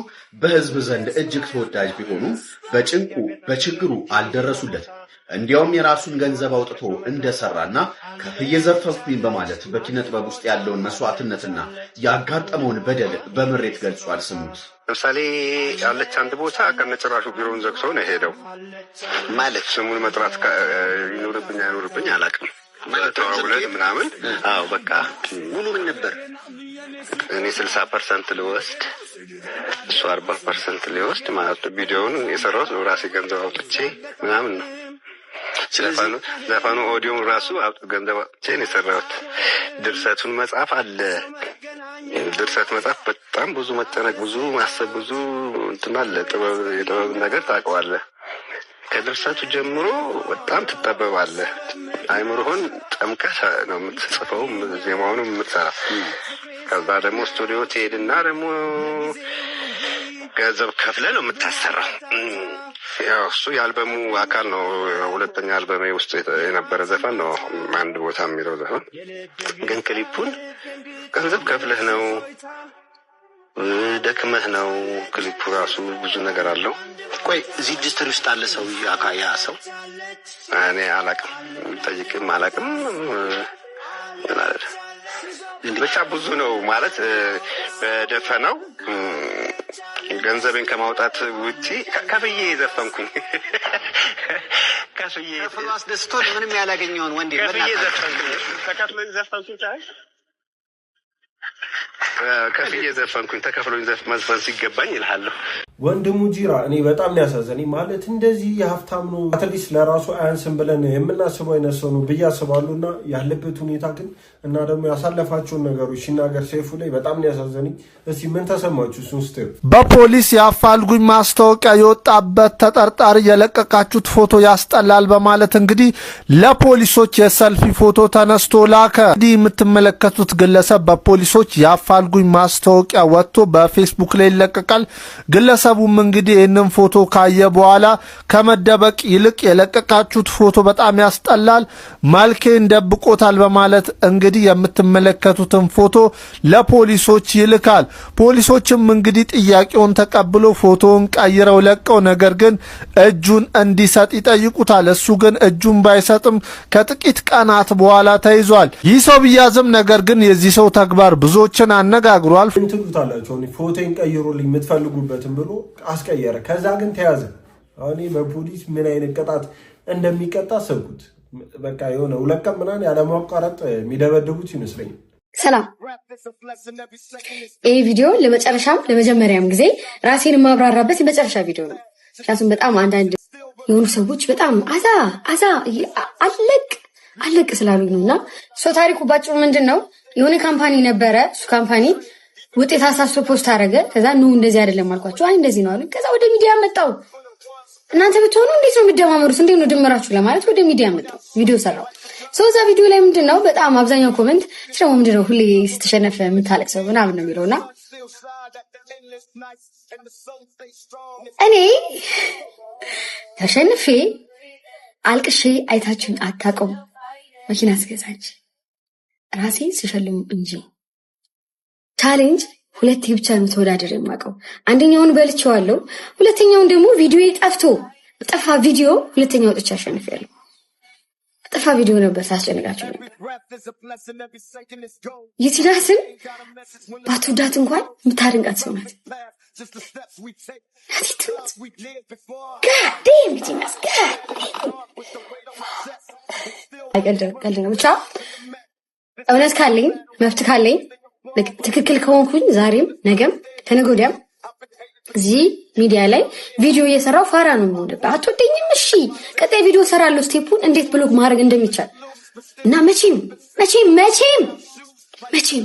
በህዝብ ዘንድ እጅግ ተወዳጅ ቢሆኑም በጭንቁ በችግሩ አልደረሱለትም። እንዲያውም የራሱን ገንዘብ አውጥቶ እንደሰራና ከፍዬ ዘፈንኩኝ በማለት በኪነ ጥበብ ውስጥ ያለውን መስዋዕትነትና ያጋጠመውን በደል በምሬት ገልጿል። ስሙት። ለምሳሌ ያለች አንድ ቦታ ከነጭራሹ ቢሮውን ዘግቶ ነው የሄደው። ማለት ስሙን መጥራት ይኖርብኝ አይኖርብኝ አላውቅም። ተዋውለን ምናምን፣ አዎ በቃ። ውሉ ምን ነበር? እኔ 60% ልወስድ፣ እሱ 40% ሊወስድ ማለት ነው። ቪዲዮውን የሰራሁት ነው ራሴ ገንዘብ አውጥቼ ምናምን ነው። ዘፈኑ ኦዲዮን ራሱ ገንዘብ አውጥቼ ነው የሰራሁት። ድርሰቱን መጻፍ አለ። ድርሰት መጻፍ በጣም ብዙ መጨነቅ፣ ብዙ ማሰብ፣ ብዙ እንትን አለ። ጥበብ የጥበብ ነገር ታውቀዋለህ። ከድርሰቱ ጀምሮ በጣም ትጠበባለህ። አይምሮህን ጠምቀህ ነው የምትጽፈው፣ ዜማውንም የምትሰራ። ከዛ ደግሞ ስቱዲዮ ትሄድና ደግሞ ገንዘብ ከፍለህ ነው የምታሰራው። ያው እሱ የአልበሙ አካል ነው። ሁለተኛ አልበሜ ውስጥ የነበረ ዘፈን ነው፣ አንድ ቦታ የሚለው ዘፈን። ግን ክሊፑን ገንዘብ ከፍለህ ነው፣ ደክመህ ነው። ክሊፑ ራሱ ብዙ ነገር አለው። ቆይ፣ እዚህ ኢንዱስትሪ ውስጥ አለ ሰው ያ ሰው? እኔ አላቅም፣ ጠይቅም አላቅም። ማለት ብቻ ብዙ ነው ማለት በደፈናው ገንዘቤን ከማውጣት ውጪ ከፍዬ የዘፈንኩኝ፣ ከፍዬ። ከፍሎ አስደስቶ ምንም ያላገኘውን ወንድ ከፍዬ ዘፈንኩኝ፣ ተከፍሎኝ ዘፈንኩኝ። ከፍዬ ዘፈንኩኝ፣ ተከፍሎኝ መዝፈን ሲገባኝ ይልሃለሁ። ወንድሙ ጂራ እኔ በጣም ነው ያሳዘነኝ። ማለት እንደዚህ የሀብታም ነው፣ at least ለራሱ አያንስም ብለን የምናስበው አይነት ሰው ነው ብዬ አስባለሁ። እና ያለበት ሁኔታ ግን እና ደግሞ ያሳለፋቸውን ነገሮች ሲናገር ሰይፉ ላይ በጣም ነው ያሳዘነኝ። እስቲ ምን ተሰማችሁ እሱን ስታዩ? በፖሊስ የአፋልጉኝ ማስታወቂያ የወጣበት ተጠርጣሪ የለቀቃችሁት ፎቶ ያስጠላል በማለት እንግዲህ ለፖሊሶች የሰልፊ ፎቶ ተነስቶ ላከ። እንግዲህ የምትመለከቱት ግለሰብ በፖሊሶች የአፋልጉኝ ማስታወቂያ ወጥቶ በፌስቡክ ላይ ይለቀቃል። ግለሰቡም እንግዲህ ይህንን ፎቶ ካየ በኋላ ከመደበቅ ይልቅ የለቀቃችሁት ፎቶ በጣም ያስጠላል፣ መልኬን ደብቆታል በማለት እንግዲህ የምትመለከቱትን ፎቶ ለፖሊሶች ይልካል። ፖሊሶችም እንግዲህ ጥያቄውን ተቀብሎ ፎቶውን ቀይረው ለቀው ነገር ግን እጁን እንዲሰጥ ይጠይቁታል። እሱ ግን እጁን ባይሰጥም ከጥቂት ቀናት በኋላ ተይዟል። ይህ ሰው ቢያዝም ነገር ግን የዚህ ሰው ተግባር ብዙዎችን አነጋግሯል። ምን ትሉታላችሁ? አሁን ፎቶን ቀይሩልኝ የምትፈልጉበትን ብሎ አስቀየረ። ከዛ ግን ተያዘ። አሁን በፖሊስ ምን አይነት ቅጣት እንደሚቀጣ አሰብኩት። በቃ የሆነ 2 ቀን ምናምን ያለማቋረጥ የሚደበድቡት ይመስለኛል። ሰላም። ይህ ቪዲዮ ለመጨረሻም ለመጀመሪያም ጊዜ ራሴን የማብራራበት የመጨረሻ ቪዲዮ ነው። ምክንያቱም በጣም አንዳንድ የሆኑ ሰዎች በጣም አዛ አዛ አለቅ አለቅ ስላሉኝ ነው። እና so ታሪኩ ባጭሩ ምንድን ነው? የሆነ company ነበረ። እሱ company ውጤት አሳስቶ post አደረገ። ከዛ no፣ እንደዚህ አይደለም አልኳቸው። አይ እንደዚህ ነው አሉ። ከዛ ወደ ሚዲያ መጣው። እናንተ ብትሆኑ እንዴት ነው የምደማመሩት? እንዴት ነው ድምራችሁ ለማለት ወደ ሚዲያ መጣው። ቪዲዮ ሰራው። So እዛ ቪዲዮ ላይ ምንድን ነው በጣም አብዛኛው comment ደግሞ ምንድን ነው ሁሌ ስትሸነፍ የምታለቅሰው ምናምን ነው የሚለው። እና እኔ ተሸንፌ አልቅሼ አይታችሁኝ አታውቁም። መኪና ስገዛ እንጂ፣ ራሴን ስሸልም እንጂ። Challenge ሁለቴ ብቻ ነው ተወዳደር የማውቀው። አንደኛውን በልቼዋለሁ። ሁለተኛውን ደግሞ ቪዲዮ ጠፍቶ፣ ጠፋ ቪዲዮ፣ ሁለተኛው ወጥቼ አሸንፌያለሁ። ጠፋ ቪዲዮ ነበር ሳስጨንቃቸው ነበር። ዩቲናስን ባትወዳት እንኳን የምታደንቃት ሰው ናት። ናቲ ትሙት፣ God damn ዩቲናስ፣ God damn። ቀልድ ቀልድ ነው። ብቻ እውነት ካለኝ፣ መብት ካለኝ፣ ትክክል ከሆንኩኝ ዛሬም ነገም ከነገ ወዲያም እዚህ ሚዲያ ላይ ቪዲዮ እየሰራው ፋራ ነው የምሆንብህ። አትወደኝም? እሺ ቀጣይ ቪዲዮ እሰራለሁ፣ step ኡን እንዴት block ማድረግ እንደሚቻል። እና መቼም መቼም መቼም መቼም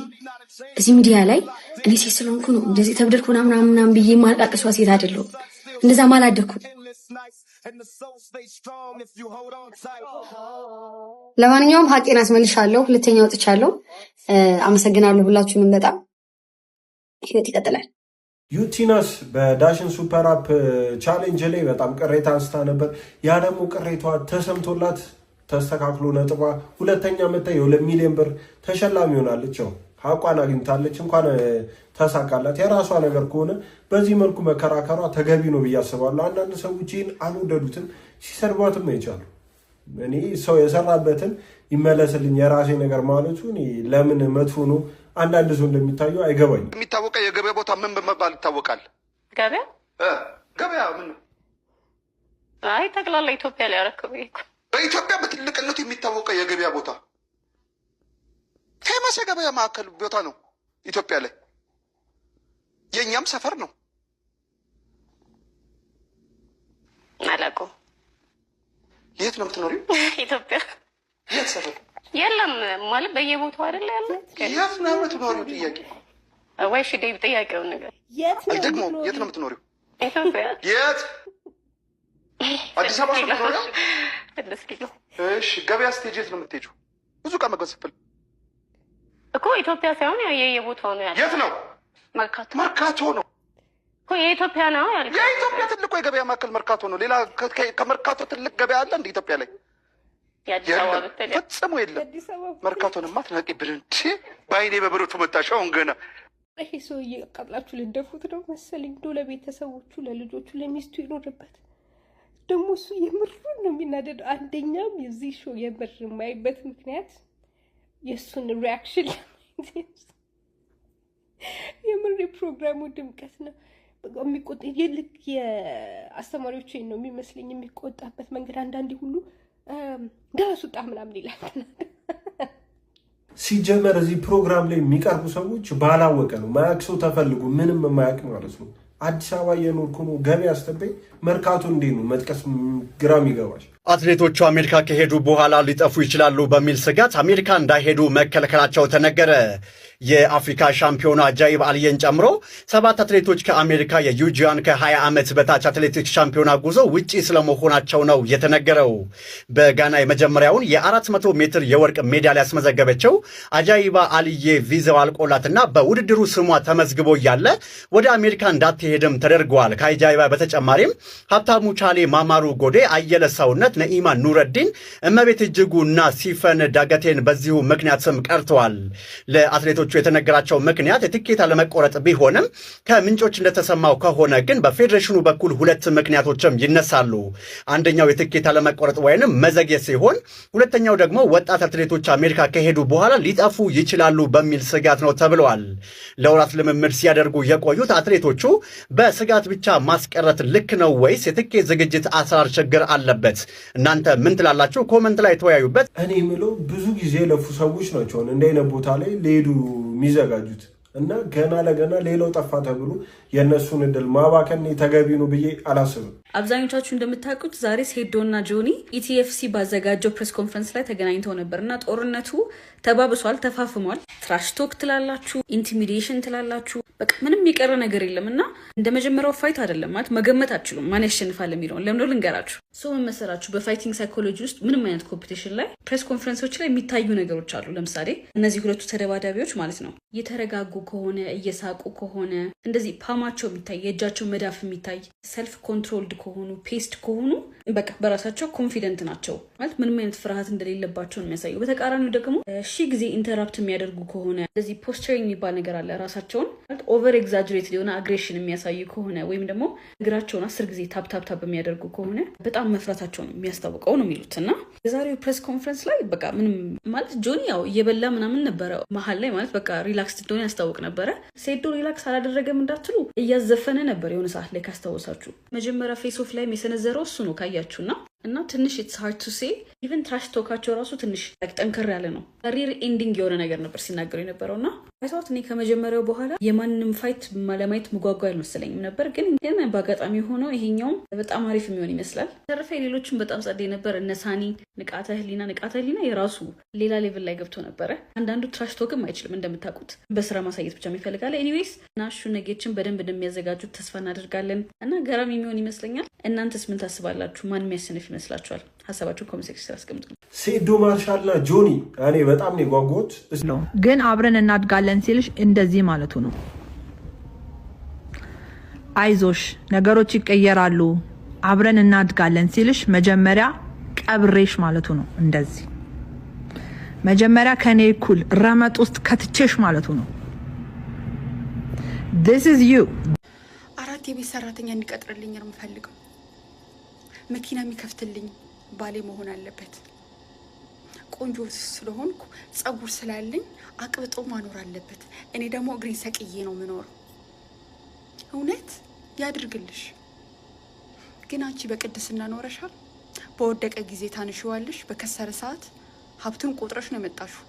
እዚህ ሚዲያ ላይ እኔ ሴት ስለሆንኩ ነው እንደዚህ ተብደልኩ ምናምን ምናምን ብዬ ማልቃቅሷ ሴት አይደለሁም። እንደዛም አላደኩም። ለማንኛውም ሀቄን አስመልሻለሁ። ሁለተኛ ወጥቻለሁ። አመሰግናለሁ ሁላችሁንም በጣም። ህይወት ይቀጥላል። ዩቲናስ በዳሽን Super App challenge ላይ በጣም ቅሬታ አንስታ ነበር። ያ ደግሞ ቅሬቷ ተሰምቶላት ተስተካክሎ ነጥቧ ሁለተኛ መታ የ2 ሚሊዮን ብር ተሸላሚ ሆናለች። ያው ሀቋን አግኝታለች። እንኳን ተሳካላት። የራሷ ነገር ከሆነ በዚህ መልኩ መከራከሯ ተገቢ ነው ብዬ አስባለሁ። አንዳንድ ሰዎች ይህን አልወደዱትም፣ ሲሰድቧትም አይቻሉ። እኔ ሰው የሰራበትን ይመለስልኝ የራሴ ነገር ማለቱ እኔ ለምን መጥፎ ነው አንዳንድ ሰው እንደሚታየው አይገባኝም። የሚታወቀው የገበያ ቦታ ምን በመባል ይታወቃል? ገበያ። ገበያ ምን ነው? አይ፣ ጠቅላላ ኢትዮጵያ ላይ ያረከቡ። በኢትዮጵያ በትልቅነቱ የሚታወቀው የገበያ ቦታ፣ famous የገበያ ማዕከል ቦታ ነው ኢትዮጵያ ላይ። የእኛም ሰፈር ነው። አላውቀውም። የት ነው የምትኖሪው? ኢትዮጵያ። የት ሰፈር? የለም፣ ማለት በየቦታው አይደለ ያለ። የት ነው የምትኖሪው? ጥያቄ። ወይ እሺ ዴቭ፣ ጥያቄውን ነገር ደግሞ የት ነው የምትኖሪው? ኢትዮጵያ። የት? አዲስ አበባ ውስጥ ነው የምትኖሪው? 6 ኪሎ። እሺ፣ ገበያ ስትሄጂ የት ነው የምትሄጂው? ብዙ ዕቃ መግዛት ስትፈልጊ። እኮ ኢትዮጵያ ሳይሆን ያው የየቦታው ነው ያለው። የት ነው? መርካቶ። መርካቶ ነው። እኮ የኢትዮጵያ ነው ያልከው። የኢትዮጵያ ትልቁ የገበያ ማዕከል መርካቶ ነው። ሌላ ከመርካቶ ትልቅ ገበያ አለ እንደ ኢትዮጵያ ላይ? የአዲስ አበባ የለም፣ ብትል ፈጽሞ የለም። መርካቶንማ ትናቂብን እንጂ በአይኔ በብረቱ መጣሽ። አሁን ገና ይሄ ሰውዬ አቃጥላችሁ ልደፉት ነው መሰለኝ። እንደው ለቤተሰቦቹ፣ ለልጆቹ፣ ለሚስቱ ይኖርበት። ደግሞ እሱ የምሩን ነው የሚናደደው። አንደኛም የዚህ show የምር የማይበት ምክንያት የእሱን reaction ለማየት፣ የምር የፕሮግራሙ ድምቀት ነው። በቃ የሚቆጣ የልክ የአስተማሪዎች ነው የሚመስለኝ የሚቆጣበት መንገድ። አንዳንዴ ሁሉ ደረሱ ውጣ ምናምን ይላል። ሲጀመር እዚህ ፕሮግራም ላይ የሚቀርቡ ሰዎች ባላወቀ ነው፣ ማያውቅ ሰው ተፈልጎ፣ ምንም የማያውቅ ማለት ነው። አዲስ አበባ እየኖርኩ ነው፣ ገበያ አስተበኝ መርካቶ እንዴት ነው መጥቀስ ግራም ይገባል። አትሌቶቹ አሜሪካ ከሄዱ በኋላ ሊጠፉ ይችላሉ በሚል ስጋት አሜሪካ እንዳይሄዱ መከልከላቸው ተነገረ። የአፍሪካ ሻምፒዮኗ አጃኢብ አልየን ጨምሮ ሰባት አትሌቶች ከአሜሪካ የዩጂያን ከ20 ዓመት በታች አትሌቲክስ ሻምፒዮና ጉዞ ውጪ ስለመሆናቸው ነው የተነገረው። በጋና የመጀመሪያውን የ400 ሜትር የወርቅ ሜዳሊያ ያስመዘገበችው አጃኢባ አልዬ ቪዛው አልቆላትና በውድድሩ ስሟ ተመዝግቦ እያለ ወደ አሜሪካ እንዳትሄድም ተደርገዋል። ከአጃኢባ በተጨማሪም ሀብታሙ ቻሌ፣ ማማሩ ጎዴ፣ አየለ ሰውነት፣ ነኢማ ኑረዲን፣ እመቤት እጅጉ እና ሲፈን ዳገቴን በዚሁ ምክንያት ስም ቀርተዋል። ለአትሌቶቹ የተነገራቸው ምክንያት የትኬት አለመቆረጥ ቢሆንም ከምንጮች እንደተሰማው ከሆነ ግን በፌዴሬሽኑ በኩል ሁለት ምክንያቶችም ይነሳሉ። አንደኛው የትኬት አለመቆረጥ ወይንም መዘግየት ሲሆን፣ ሁለተኛው ደግሞ ወጣት አትሌቶች አሜሪካ ከሄዱ በኋላ ሊጠፉ ይችላሉ በሚል ስጋት ነው ተብለዋል። ለወራት ልምምድ ሲያደርጉ የቆዩት አትሌቶቹ በስጋት ብቻ ማስቀረት ልክ ነው ወይስ የትኬት ዝግጅት አሰራር ችግር አለበት? እናንተ ምን ትላላችሁ? Comment ላይ ተወያዩበት። እኔ የምለው ብዙ ጊዜ የለፉ ሰዎች ናቸው አሁን እንዲህ አይነት ቦታ ላይ ሊሄዱ የሚዘጋጁት፣ እና ገና ለገና ሌላው ጠፋ ተብሎ የእነሱን እድል ማባከን ተገቢ ነው ብዬ አላስብም። አብዛኞቻችሁ እንደምታውቁት ዛሬ ሴዶና ጆኒ ETFC ባዘጋጀው press conference ላይ ተገናኝተው ነበር እና ጦርነቱ ተባብሷል፣ ተፋፍሟል። Trash talk ትላላችሁ፣ intimidation ትላላችሁ፣ በቃ ምንም የቀረ ነገር የለም እና እንደ መጀመሪያው fight አይደለም፣ ማለት መገመት አትችሉም ማን ያሸንፋል የሚለውን። ለምንድነው ልንገራችሁ። So ምን መሰላችሁ፣ በ fighting psychology ውስጥ ምንም አይነት competition ላይ press conference ኦች ላይ የሚታዩ ነገሮች አሉ። ለምሳሌ እነዚህ ሁለቱ ተደባዳቢዎች ማለት ነው፣ የተረጋጉ ከሆነ፣ እየሳቁ ከሆነ፣ እንደዚህ palm ኣቸው የሚታይ፣ የእጃቸው መዳፍ የሚታይ፣ self controlled ከሆኑ፣ paced ከሆኑ በቃ በራሳቸው confident ናቸው ማለት ምንም አይነት ፍርሃት እንደሌለባቸው ነው የሚያሳየው። በተቃራኒው ደግሞ ሺ ጊዜ interrupt የሚያደርጉ ከሆነ፣ እንደዚህ posturing የሚባል ነገር አለ። ራሳቸውን over exaggerated የሆነ aggression የሚያሳዩ ከሆነ ወይም ደግሞ እግራቸውን 10 ጊዜ tap tap tap የሚያደርጉ ከሆነ በጣም መፍራታቸውን የሚያስታውቀው ነው የሚሉት። እና የዛሬው press conference ላይ በቃ ምንም ማለት ጆኒ ያው እየበላ ምናምን ነበረ መሀል ላይ፣ ማለት በቃ relax እንደሆነ ያስታውቅ ነበረ። ሴዶ relax አላደረገም እንዳትሉ እያዘፈነ ነበር የሆነ ሰዓት ላይ ካስታወሳችሁ። መጀመሪያ face off ላይ የሰነዘረው እሱ ነው ካያችሁና እና ትንሽ it's hard to say። Even trash talk ኣቸው ራሱ ትንሽ ጠንከር ያለ ነው። Career ending የሆነ ነገር ነበር ሲናገሩ የነበረው እና አይተዋት እኔ ከመጀመሪያው በኋላ የማንም fight ለማየት ምጓጓ አልመሰለኝም ነበር፣ ግን ግን በአጋጣሚ ሆኖ ይሄኛውም በጣም አሪፍ የሚሆን ይመስላል። ተረፈ ሌሎችም በጣም ጸዴ ነበር። እነ ሳኒ፣ ንቃተ ህሊና፣ ንቃተ ህሊና የራሱ ሌላ level ላይ ገብቶ ነበረ። አንዳንዱ trash talk ም አይችልም እንደምታውቁት፣ በስራ ማሳየት ብቻ ይፈልጋል። Anyways ናሹ ነጌችን በደንብ እንደሚያዘጋጁት ተስፋ እናደርጋለን እና ገራሚ የሚሆን ይመስለኛል። እናንተስ ምን ታስባላችሁ? ማን የሚያሸንፍ ይመስላችኋል? ሀሳባችሁን comment section ስር አስቀምጡ። ሴዶ ማርሻልና ጆኒ እኔ በጣም ነው የጓጓሁት። ግን አብረን እናድጋለን ሲልሽ እንደዚህ ማለቱ ነው። አይዞሽ ነገሮች ይቀየራሉ፣ አብረን እናድጋለን ሲልሽ መጀመሪያ ቀብሬሽ ማለቱ ነው። እንደዚህ መጀመሪያ ከኔ እኩል ረመጥ ውስጥ ከትቼሽ ማለቱ ነው። This is you. አራት የቤት ሰራተኛ እንዲቀጥርልኝ ነው የምፈልገው። መኪና የሚከፍትልኝ ባሌ መሆን አለበት። ቆንጆ ስለሆንኩ ጸጉር ስላለኝ አቅብጦ ማኖር አለበት። እኔ ደግሞ እግሬን ሰቅዬ ነው የምኖረው። እውነት ያድርግልሽ። ግን አንቺ በቅድስና ኖረሻል። በወደቀ ጊዜ ታንሺዋለሽ። በከሰረ ሰዓት ሀብቱን ቆጥረሽ ነው የመጣሽው።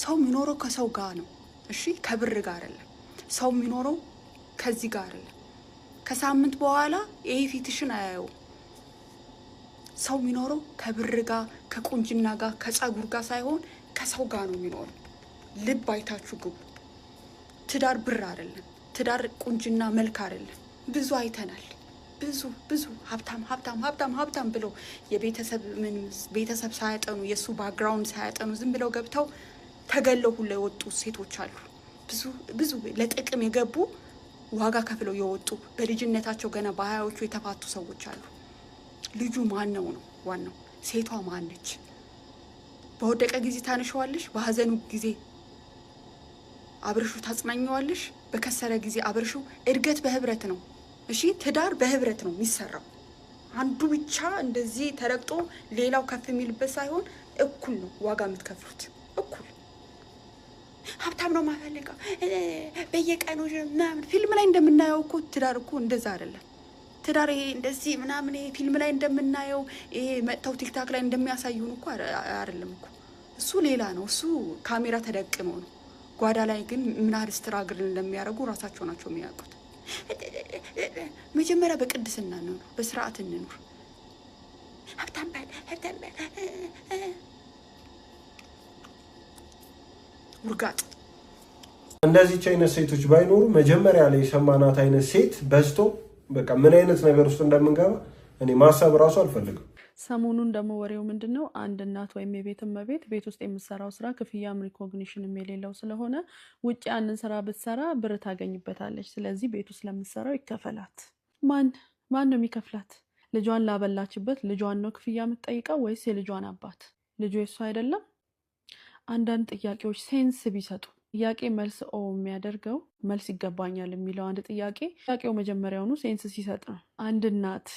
ሰው የሚኖረው ከሰው ጋር ነው። እሺ፣ ከብር ጋር አይደለም። ሰው የሚኖረው ከዚህ ጋር አይደለም። ከሳምንት በኋላ ይሄ ፊትሽን አያየውም። ሰው የሚኖረው ከብር ጋር፣ ከቁንጅና ጋር፣ ከጸጉር ጋር ሳይሆን ከሰው ጋር ነው የሚኖረው። ልብ አይታችሁ ግቡ። ትዳር ብር አይደለም። ትዳር ቁንጅና መልክ አይደለም። ብዙ አይተናል። ብዙ ብዙ ሀብታም ሀብታም ሀብታም ሀብታም ብለው የቤተሰብ ምን ቤተሰብ ሳያጠኑ፣ የእሱ background ሳያጠኑ ዝም ብለው ገብተው ተገለው ሁላ የወጡ ሴቶች አሉ። ብዙ ብዙ ለጥቅም የገቡ፣ ዋጋ ከፍለው የወጡ፣ በልጅነታቸው ገና በ20ዎቹ የተፋቱ ሰዎች አሉ። ልጁ ማን ነው ነው ዋናው። ሴቷ ማን ነች? በወደቀ ጊዜ ታነሸዋለሽ፣ በሀዘኑ ጊዜ አብረሹ ታጽናኘዋለሽ፣ በከሰረ ጊዜ አብረሹ። እድገት በህብረት ነው። እሺ፣ ትዳር በህብረት ነው የሚሰራው። አንዱ ብቻ እንደዚህ ተረግጦ ሌላው ከፍ የሚልበት ሳይሆን እኩል ነው ዋጋ የምትከፍሉት፣ እኩል። ሀብታም ነው ማፈልገው በየቀኑ ምናምን ፊልም ላይ እንደምናየው እኮ ትዳር እኮ እንደዛ አይደለም። ትዳር ይሄ እንደዚህ ምናምን ይሄ ፊልም ላይ እንደምናየው፣ ይሄ መጥተው ቲክታክ ላይ እንደሚያሳዩን እኮ አይደለም እኮ። እሱ ሌላ ነው። እሱ ካሜራ ተደቅኖ ነው። ጓዳ ላይ ግን ምን ያህል struggle እንደሚያደርጉ ራሳቸው ናቸው የሚያውቁት። መጀመሪያ በቅድስና እንኑር፣ በስርዓት እንኑር። ሀብታም ባል፣ ሀብታም ባል፣ ውርጋጥ። እንደዚች አይነት ሴቶች ባይኖሩ መጀመሪያ ላይ የሰማናት አይነት ሴት በዝቶ በቃ ምን አይነት ነገር ውስጥ እንደምንገባ እኔ ማሰብ እራሱ አልፈልግም። ሰሞኑን ደግሞ ወሬው ምንድን ነው? አንድ እናት ወይም የቤት እመቤት ቤት ውስጥ የምትሰራው ስራ ክፍያም recognition ም የሌለው ስለሆነ ውጭ ያንን ስራ ብትሰራ ብር ታገኝበታለች። ስለዚህ ቤት ውስጥ ለምትሰራው ይከፈላት። ማን ማን ነው የሚከፍላት? ልጇን ላበላችበት ልጇን ነው ክፍያ የምትጠይቀው ወይስ የልጇን አባት? ልጁ የሷ አይደለም? አንዳንድ ጥያቄዎች sense ቢሰጡ፣ ጥያቄ መልስ ኦ የሚያደርገው መልስ ይገባኛል የሚለው አንድ ጥያቄ ጥያቄው መጀመሪያውኑ sense ሲሰጥ ነው። አንድ እናት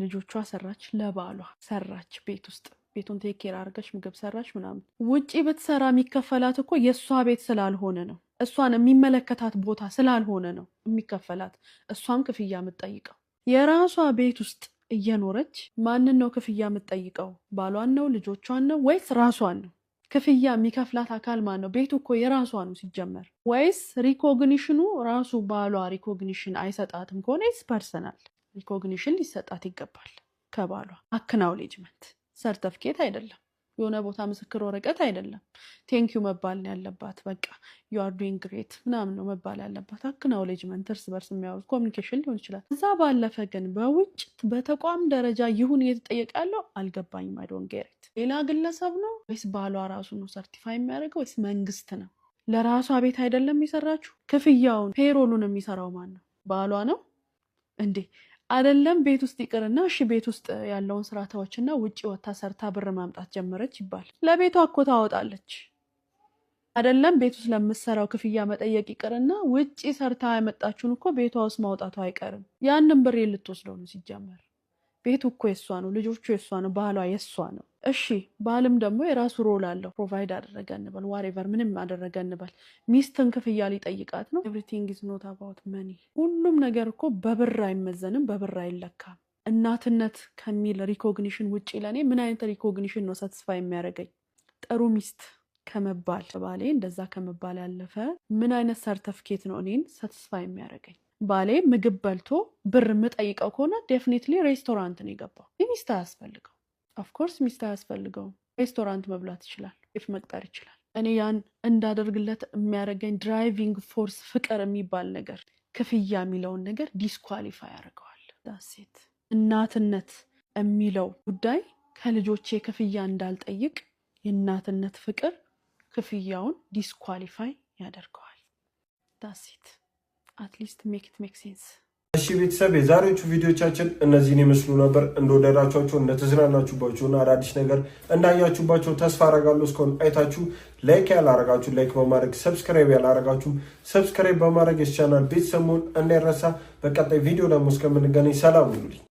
ልጆቿ ሰራች፣ ለባሏ ሰራች፣ ቤት ውስጥ ቤቱን take care አድርገች ምግብ ሰራች ምናምን። ውጪ ብትሰራ የሚከፈላት እኮ የእሷ ቤት ስላልሆነ ነው። እሷን የሚመለከታት ቦታ ስላልሆነ ነው የሚከፈላት። እሷም ክፍያ የምትጠይቀው የራሷ ቤት ውስጥ እየኖረች ማንን ነው ክፍያ የምትጠይቀው? ባሏን ነው? ልጆቿን ነው? ወይስ ራሷን ነው? ክፍያ የሚከፍላት አካል ማን ነው? ቤቱ እኮ የራሷ ነው ሲጀመር። ወይስ recognition ኑ ራሱ ባሏ recognition አይሰጣትም ከሆነ it's personal፣ recognition ሊሰጣት ይገባል ከባሏ። Acknowledgement፣ ሰርተፍኬት አይደለም፣ የሆነ ቦታ ምስክር ወረቀት አይደለም። Thank you መባል ነው ያለባት። በቃ you are doing great ምናምን ነው መባል ያለባት። Acknowledgement፣ እርስ በርስ የሚያወሩት communication ሊሆን ይችላል። እዛ ባለፈ ግን በውጭ በተቋም ደረጃ ይሁን እየተጠየቀ ያለው አልገባኝም። I don't get it። ሌላ ግለሰብ ነው ወይስ ባሏ ራሱ ነው certify የሚያደርገው ወይስ መንግስት ነው? ለራሷ ቤት አይደለም የሰራችው? ክፍያውን payroll ኡን የሚሰራው ማን ነው? ባሏ ነው እንዴ? አይደለም፣ ቤት ውስጥ ይቅርና እሺ ቤት ውስጥ ያለውን ስራ ተወችና ውጭ ወታ ሰርታ ብር ማምጣት ጀመረች ይባል። ለቤቷ እኮ ታወጣለች። አይደለም ቤት ውስጥ ለምትሰራው ክፍያ መጠየቅ ይቅርና ውጭ ሰርታ ያመጣችውን እኮ ቤቷ ውስጥ ማውጣቱ አይቀርም። ያንን ብር ልትወስደው ነው ሲጀመር። ቤቱ እኮ የሷ ነው፣ ልጆቹ የሷ ነው፣ ባሏ የሷ ነው። እሺ ባልም ደግሞ የራሱ role አለው። Provide አደረገ እንበል፣ whatever ምንም አደረገ እንበል፣ ሚስትን ክፍያ ሊጠይቃት ነው። Everything is not about money። ሁሉም ነገር እኮ በብር አይመዘንም፣ በብር አይለካም። እናትነት ከሚል recognition ውጭ ለእኔ ምን አይነት recognition ነው satisfy የሚያደርገኝ? ጥሩ ሚስት፣ ከመባል፣ ባሌ እንደዛ ከመባል ያለፈ ምን አይነት ሰርተፍኬት ነው እኔን satisfy የሚያደርገኝ? ባሌ ምግብ በልቶ ብር የምጠይቀው ከሆነ definitely ሬስቶራንት ነው የገባው። ሚስት አያስፈልገው። Of course ሚስት አያስፈልገውም። ሬስቶራንት መብላት ይችላል፣ ፍ መቅጠር ይችላል። እኔ ያን እንዳደርግለት የሚያደርገኝ driving force ፍቅር የሚባል ነገር ክፍያ የሚለውን ነገር disqualify ያደርገዋል። That's it። እናትነት የሚለው ጉዳይ ከልጆቼ ክፍያ እንዳልጠይቅ የእናትነት ፍቅር ክፍያውን disqualify ያደርገዋል። That's it። At least make it make sense። እሺ ቤተሰብ፣ የዛሬዎቹ ቪዲዮቻችን እነዚህን ይመስሉ ነበር። እንደወደዳችኋቸው፣ እንደተዝናናችሁባቸው እና አዳዲስ ነገር እንዳያችሁባቸው ተስፋ አረጋለሁ። እስካሁን አይታችሁ like ያላረጋችሁ like በማድረግ፣ subscribe ያላረጋችሁ subscribe በማድረግ የቻናል ቤተሰብ መሆን እንዳይረሳ። በቀጣይ ቪዲዮ ደግሞ እስከምንገናኝ ሰላም ሁኑልኝ።